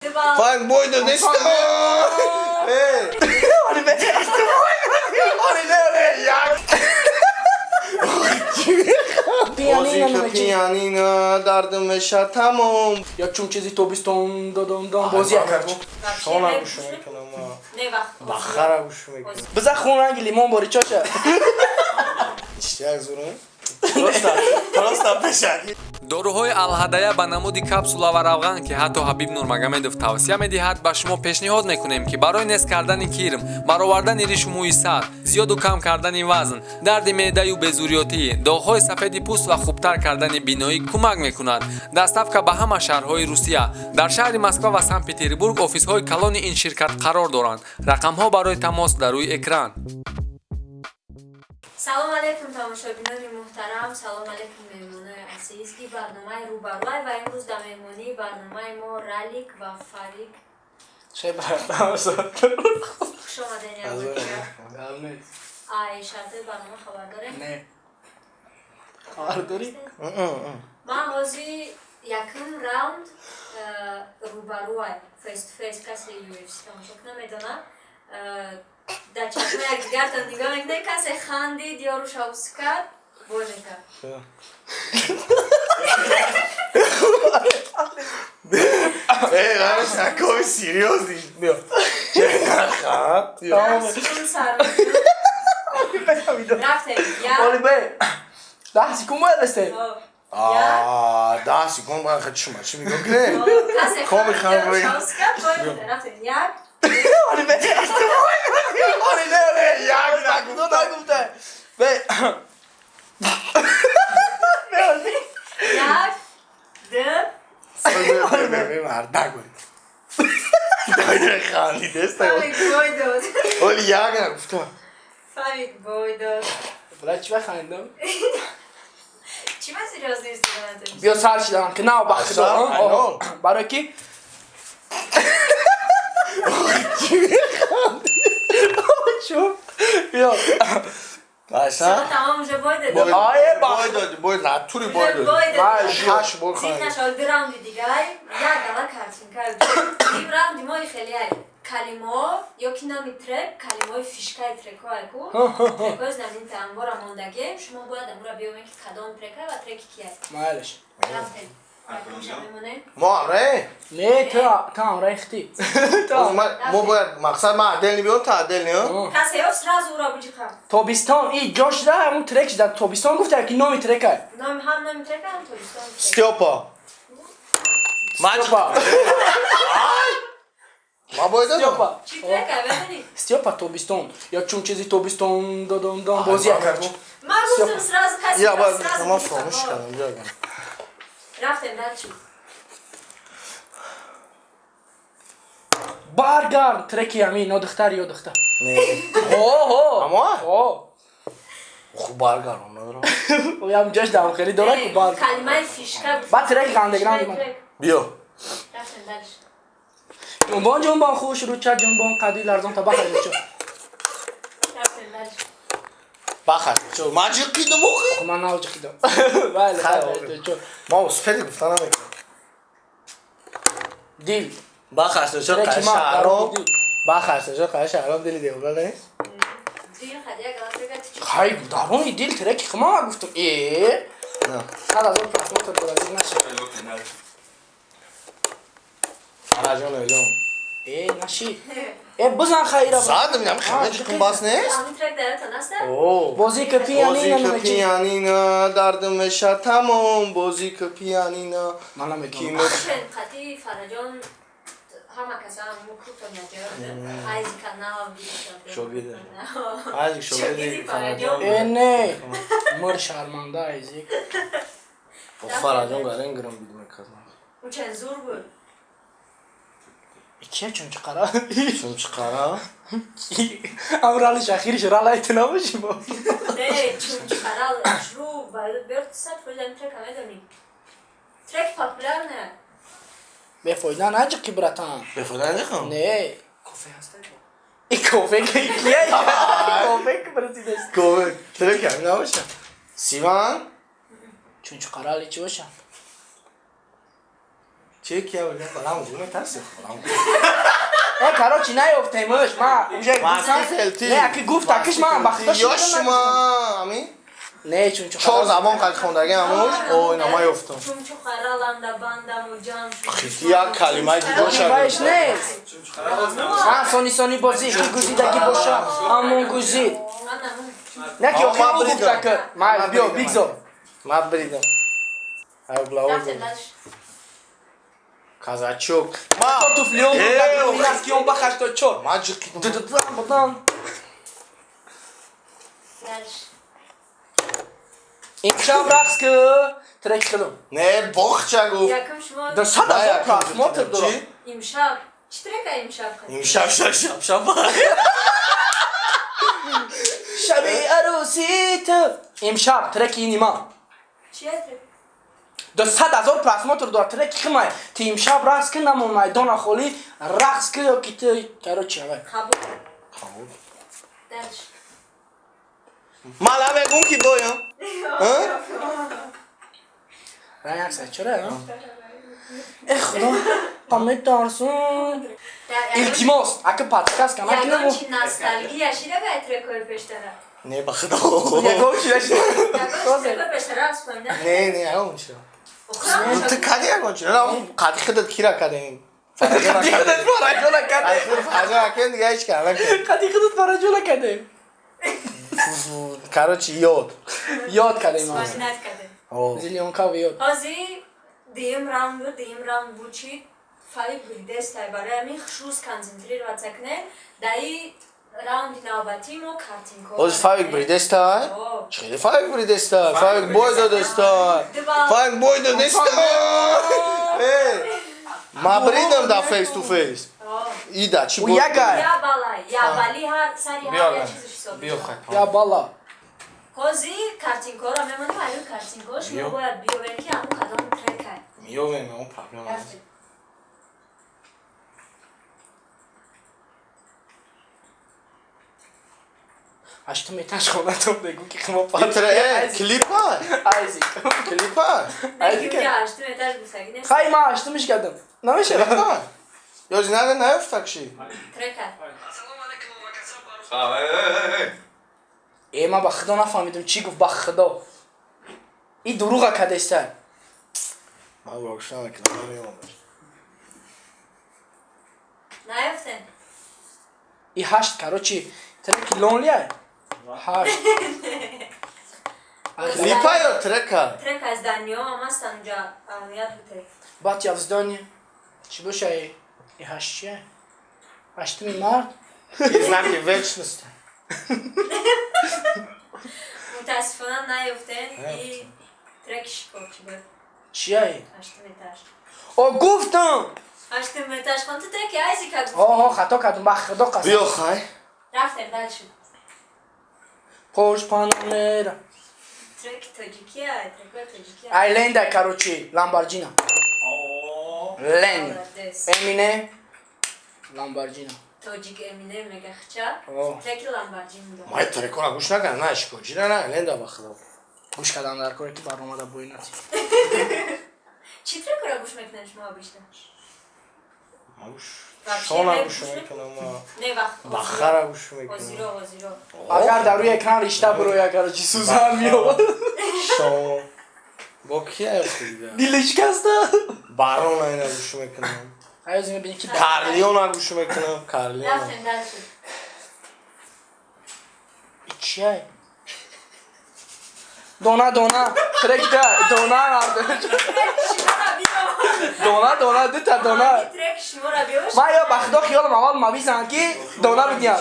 2 балл. Фаҳм бой додеста. Э, Оли бе. Оли не, оли. Як. Пианино Бозӣ номер ки чи? пианино дардум меша тамом. Ё чун чизи тобистон додом дом бозӣ кард. Шона гӯш мекунам. Не вақт. Бахара гӯш мекунам. Биза хун ранги лимон бори чоша. Иштияк зурум. Просто, просто пешакӣ. Доруҳои Алҳадая ба намуди капсула ва равған, ки ҳатто Ҳабиб Нурмагомедов тавсия медиҳад, ба шумо пешниҳод мекунем, ки барои нест кардани кирм, баровардани ришу мӯи сар, зиёду кам кардани вазн, дарди меъдаю безурётӣ, доғҳои сафеди пӯст ва хубтар кардани биноӣ кӯмак мекунад. Доставка ба ҳама шаҳрҳои Русия. Дар шаҳри Москва ва Санкт Петербург офисҳои калони ин ширкат қарор доранд. Рақамҳо барои тамос дар рӯи экран. Салом алейкум, тамошобинони муҳтарам, салом алейкум, меҳмонои азиз. Ин барномаи «Рӯбарӯай» ва имрӯз дар меҳмонии барномаи мо Ралик ва Фарик. Хуш омаден якбор. Ай шартои барнома хабар дорем? Не. Хабар дорӣ? Ман ҳозир якум раунд рӯбарӯай, face to face. Касе UFC тамошо кунад, медонад. Дар чашмаи якдигартон нигоҳ мекунед, касе хандид ё рӯша ус кард, бой мекард. Э, равиш такой серьёзный. Биё. Наха. Секунд сар рафтем, як. Оли бе. 10 секунд бояд басте. Як. Аа, 10 секунд бояд хати шума чӣ нигоҳ кунед? Касе Коми хандид ё хандид. рӯша ус кард, бой мекард. Рафтем, як. Оли бе. Оли не, оли. Як Нагуфта, нагуфта. Бе. Бе, оли. Як, ду. Бе, мардак бой. Дай хандидеста. Фарик бой дод. Оли як нагуфта. Фарик бой дод. Бля, чӣ бахандам? Чӣ ба серьёзно истоданатон? Биё, сар шидам, ки нав бахт. Сар? Айнол. Барои ки чу? Биё. Аша? Тамом, уже бой дод. Ае, бой дод, бой натури бой дод. Бой дод. Шаш бор Зид хандид. нашавад, ду раунди дигар, як гала картинка. Ин раунди мо хеле ай. Калимаҳо ё ки номи трек, калимаҳои фишкаи трекҳо ку. Трекҳои знаменитый амбора мондагем, шумо бояд амура биёмед, ки кадом трека ва треки кия. Майлаш. Рафтем. Якумша мемонем. Мо амре? Не, ту ҳамраи хти. Боз мо бояд мақсад ман отдельный биём, та отдельный, ҳо? Касе ёфт, сразу ура буҷиқа. Тобистон, и ҷош да ҳамун трек шуда. Тобистон гуфта ки номи трека. Номи ҳам номи трека, ҳам тобистон. Стёпа. Стёпа. Ма бой додам. Стёпа. Чӣ трека, медонӣ? Стёпа, тобистон. Ё чун чизи тобистон додом дом бозӣ кард. Ман гуфтам, сразу касе Я ёфт, бояд сразу ман буҷиқа. фаромӯш кардам, биё. Рафтем дальше. Баргард, треки ҳамин нодухтар ё духтар. Не. Ҳо, ҳо. Амо? Ҳо. Хуб, баргардон надорам. Ям ҷош дам хеле дора ку бар. Калимаи фишка. Баъд треки андеграунд Фишкаи ман. трек. Биё. Рафтем дальше. Ҷунбон, ҷунбон, хуш рӯча ҷунбон, қади ларзон та бахар чо. Рафтем дальше. Бахар. Чо, ман чӣ қидам охи? Ман навҷ қидам. Бале, Хайр. чо. Ма успели гуфта намекунам. Дил. Бахар, чо Треки ма қашаром. дил. Бахар, чо қашаром дили девона нест? Дил хадия гала трека ти чӣ? Хай, дарони дил треки хма гуфтам. Э. На. 100 000 просмотр дора, зиг наша. Фараҷон элом. Э, наши. Э, бизан хайра. Задам, ням хеле чикун бас нест? Ами трек даратон аст? О. Бозӣ ки Бозӣ пианино ки номер чи? пианино дардум меша тамом, бозӣ ки пианино. Ман Ки намедонам. Чен қати Фараҷон ҳама каса мукутон наҷоёд. Айзика нав. Шогирд. Айзик шогирди Фараҷон. Э, не. Мыр шарманда айзик. Фараҷон гарен гирам бид мекардам. Учен зур буд. Кия чун чиқара? Чун чиқара? Ам рали шахириш ралайт набоши бо. Не, чун чиқара шру байд берт 100% ами трека медонӣ. Трек популярная. Бефоида наҷиқи, братан. Бефоида наҷиқам? Не. Кофе ҳаста? И кофе ки кия? Кофе ки президент. Кофе. Трек ҳамин набоша. Сиван? Чун чиқарали чӣ боша? Чи кия бигам? Балам гу метарси. Балам гу. Э, короче, наёфтемш. Ма уже Маски фелти. Не, аки гуфт, акиш ман ба худо Ёш шума, ами? Не, чун чу. Чор забон қад хондаги ҳамуш. Ой, нама ёфтам. Чумчу хараланда бандаму ҷам шуд. Як калимаи ҷудо шавад. Вайш нест. А, сони сони бозӣ, ки гузидаги боша, ҳамон гузид. Не ки Ма охир бридам. гуфта ки, ма биё бигзор. Ма бридам. Ай блауз. Рафтем дальше. Казачок. Ма Туфлион Э, буд, ки он ба 84. ма ҷиқидам. Ду-ду-дам, будам. Дальше. Имшаб рақс ки, трек худам. Не, бохча гуфт. Якум шумо Да сад ҳазор просмотр дорам. Чи? имшаб. Чӣ трека имшаб хад? Имшаб шаб шаб шаб. Шаби арӯси ту. Имшаб треки ини ман. Чия трек? Да сад ҳазор просмотр дорад треки химай. Ти имшаб рақс ки намон майдона холӣ, рақс ки ё ки ту, короче, авай. Қабул. Дальше. Мала мегум ки боям. А? Ран як сай чора, а? Э, худо, па метарсум. Илтимос, ака подкаст кана Ягон кинемо. чи ностальгия шида ба трекҳои пештара? Не, ба худо. Ягон чи наши. Ягон чи трекҳои пештара вспоминать? Не, не, ягон чи. Охирам Ту кади ягон чи? На, қади худат кира кадем. Қади худат фараҷона каде. Фараҷона кадем, дига ҳеч кара накардем. Қади худат фараҷона каде. Короче, ёд. Ёд кадем. вспоминать кардем. О. Зилионка ёд. Ҳозир дуюм раунд буд, дуюм раунд буд чи фаи буридестай барои ҳамин хушрӯз концентрироваться кунед. Дар и раунди навбатӣ мо картинко. Ҳозир Фавик бридестай? О. Чӣ хеле Фавик бридестай? Фавик бой додестай. Фавик бой додестай. Э, ма бридам да face to face. Ида, чӣ У бой? ягай. Я бала, я бали ҳар сари ҳар як чизаш ҳисоб Биё мешавад. хай. Я бала. Ҳозир картинкоро мемонем, аю картинко шумо Биё. бояд биёвед ки ҳамун кадом трекай. Миёвем, он проблема нест. Рафтем. Аш ту меташ хонатон бегу ки химо Ин э, клипа? Айзик. Клипа? Мегӯ ки ҳаштум этаж гуфтагӣ нест. Хай ма аштумиш кардам. Намешава? Клипа? Ёзи нада наёфтакши? Трекай. Э, ма ба худо нафаҳмидам чӣ гуфт ба худо. И дуруға кадеста. Ман вообще намекунам, намеёмам. Наёфтем. И ҳашт, короче, треки лонли ҳашт. Клипа ё трека? Трек аз Даниё ҳам ҳастан унҷа аҳамият бутед. Батя в здании. Чӣ боша и? И ҳашт чия? Ҳаштуми март? И знаки вечности. Мутаассифона наёфтем и треки шикор чӣ буд? Чия и? Ҳаштум этаж. О, гуфтам! Ҳаштум этаж хон ту треки Айзика гуфтӣ. Оҳо, хато кардам, ба худо қасам. Биё хай. Рафтем дальше. Порш Панамера. Треки тоҷикия, трекҳои тоҷикия. Ай ленда, короче, Ламборджино. Ленд. Молодец. Эмине. Ламборджино. Тоҷик Эминем мега хча. О. Треки Ламборджини дорад. Май трекора гӯш накардам, на шикоҷира на, ленда ба худо. Гӯш кардам дар коре ки баромада бой нати. Чӣ трекора гӯш мекунед шумо обычно? Ма гӯш Вообще шона рэп гӯш гӯш мекунам, ма Не вақт. бахара гӯш мекунам. Ҳозиро, ҳозиро. Агар дар рӯи экран ришта бироя, короче, сузан меёбад. Шон. Бо кия ёфти дига? Дили шикаста. Барона ина гӯш мекунам. Ай ози мебини ки Карлиона гӯш мекунам, Карлиона. Рафтем дальше. Чия? Дона дона трек да дона нарда. Треки шуморо биё. Дона дона дута дона. Треки шуморо биё. Ма ё ба худо хиёлам аввал мавизан ки дона бидиям.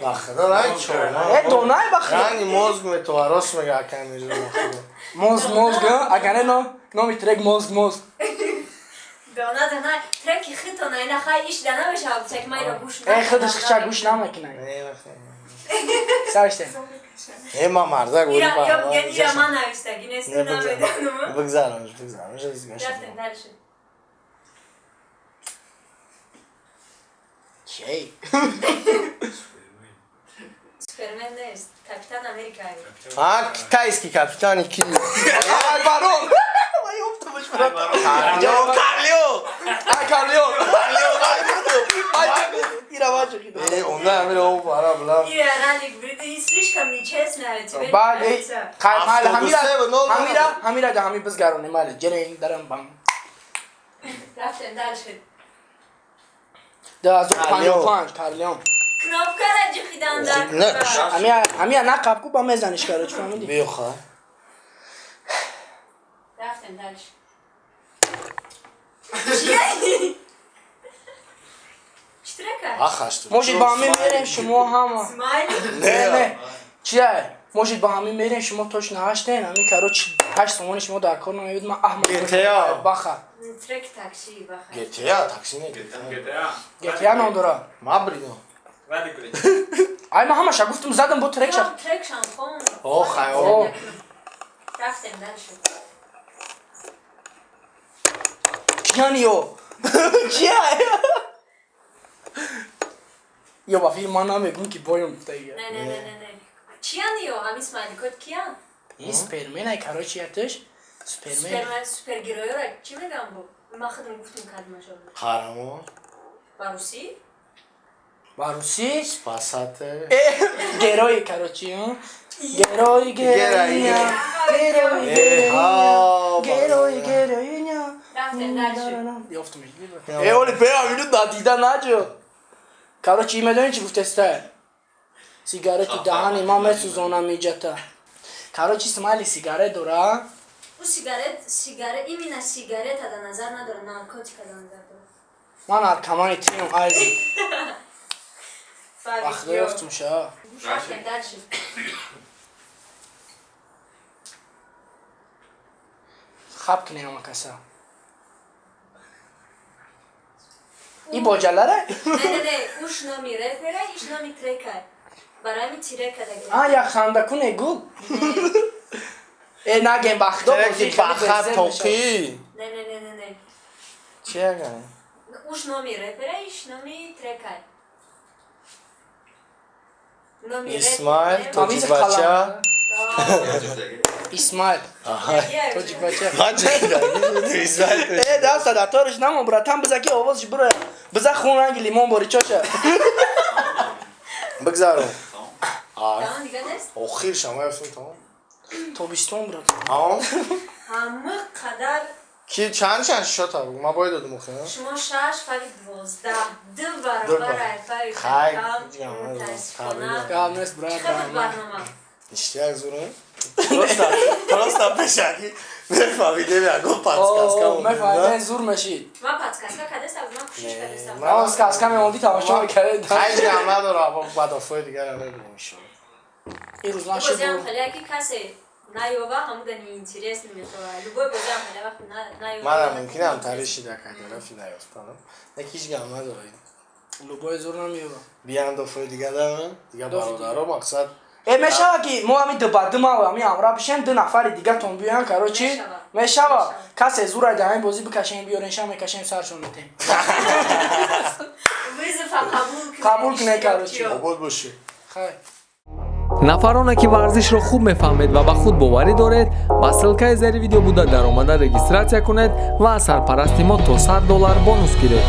Ба худо ранг чорма. Э дона ба худо. Ранги мозг метова, рост мега акай Мирзо ба худо. Мозг мозг агане но номи трек мозг мозг. Дона дона треки хитона ина хай иш да намешавад гуфта ки ман иро гӯш Э худаш хича гӯш намекунад. Не, нахе. Сариште. Э, ма мардак Ира вори ё мегӯяд ира ман навиштагӣ нест Не, бигзар. намедонам. Бигзаронш, бигзаронш, бигзаронш. Рафтем дальше. Чей? Супермен нест. Капитан Америка. А, китайский капитани ки? Ай барон. Ай ёфтамаш. Карлио, Карлио. Ай, Карлио. Карлио. Ай, ира бачо. Э, онда амир о бара бла. И Ралик, ты слишком нечестно, тебе не Бале, нравится. хай майла ҳамира 73 ва нол. Ҳамира, ҳамира да ҳами бизгароне майла. Ҷерен дарам бам. Рафтем дальше. 2055 Карлион. Кнопка ра ҷихидан дар. Не. Ҳамия, ҳамия нақаб ку ба мезаниш, короче, фаҳмидӣ? Биёха. Рафтем дальше. Чия? Чӣ трека? Ахаш. Может, ба ҳамин мерем шумо ҳама. Смайли? Не, не. Чия? Может, ба ҳамин мерем шумо точно ҳаштен, ҳами, короче, 8 сомони шумо дар кор намеёд, ман аҳмад GTA. баха. Трек такси, баха. GTA такси не. GTA. GTA ном дора. Ма бридам. Вале кунед. Ай, ман ҳамаша гуфтум, задам бо трекша. Трек шампон. О, хай, о. Рафтем дальше. Киян ё? Чия? Ё ба фикр ман намегум ки боём гуфтагия. Не, не, не, не, не. Чиян ё? Ҳами смайликот киян? Ин супермен ай, короче, яташ. Супермен. Супермен, супергероёра чӣ мегам бо? Ман худам гуфтум калимашо. Қаҳрамон. Ба русӣ? Ба русӣ? Спасатель. Э, герой, короче, ҳм? Герой, героиня. Герой, Э, героиня. ҳа. Герой, героиня. Рафтем дальше. Ёфтумеш. Э, оли беа минут надида наҷо. Короче, медонӣ чӣ гуфтеста? Сигарету даҳани ман месӯзонам иҷата. Короче, смайли сигарет дора. Ӯ сигарет, сигарет, именно сигарета дар назар надора, наркотика дар назар дора. Ман наркомани тиём, айзи. Фавик, Вақто ё. ёфтум ша. Рафтем дальше. Хаб кунем ама каса. И боҷалара? Не, не, не, уш номи репера, иш номи трека. Барои ҳамин тирека даги. А, як ханда куне гул. Э, нагем бахдо. Треки баха тоқи. Не, не, не, не, не. Чи ага? Уш номи репера, иш номи трека. Номи Исмаил, репер. тоҷик бача. Исмаил. Тоҷик бача. Исмаил. Э, даста даториш намон, братан, биза ки овозш бура. Биза хун ранги лимон бори чоша. Бигзаром. А, Тамом, дига нест? охир шама ёфтум, тамом. Тобистон, брат. Тамом? Ҳама қадар. Ки чанд чанд шота? Ма бояд додум охир. Шумо шаш, Фавик 12. Ду Ду баробар бар. ай Фавик. Хай, Кам, ҷамъ, мутаассифона. Гап нест, брат. Чӣ хабар барнома? Иштияк зурум. Просто просто пешаки мефаҳмидем ягон подсказка. Мефаҳмидем, зур мешид. Ман подсказка кардастам, ман кӯшиш кардастам. Ман сказка мемонди, тамошо мекардем. Ҳеҷ гам надора, бадофои дигар намебинем иншоалло. Ин рӯз нашид. Бозиам хеле ки касе наёва, ҳамуда неинтересно мешава. Любой бозиам хеле вақт наёва. Манам мумкинам тари шида кадарафи наёфтанам. Не, ҳеҷ гам надора. Любой зур намеёва. Биям дофои дига дарам, дига бародаро мақсад. Э, мешава ки мо ҳами ду ба ду ма ҳами ҳамра бишем, ду нафари дигатон биёян, короче. Мешава. Мешава. Касе зурай дар ҳамин бозӣ бикашем, биёрен, ша мекашем, саршон метем. Вызова қабул кунед. Қабул кунед, короче. Обод бошӣ. Хай. Нафароне ки варзишро хуб мефаҳмед ва ба худ боварӣ доред, ба ссылкаи зери видео буда даромада регистрация кунед ва аз сарпарасти мо то 100 доллар бонус гиред.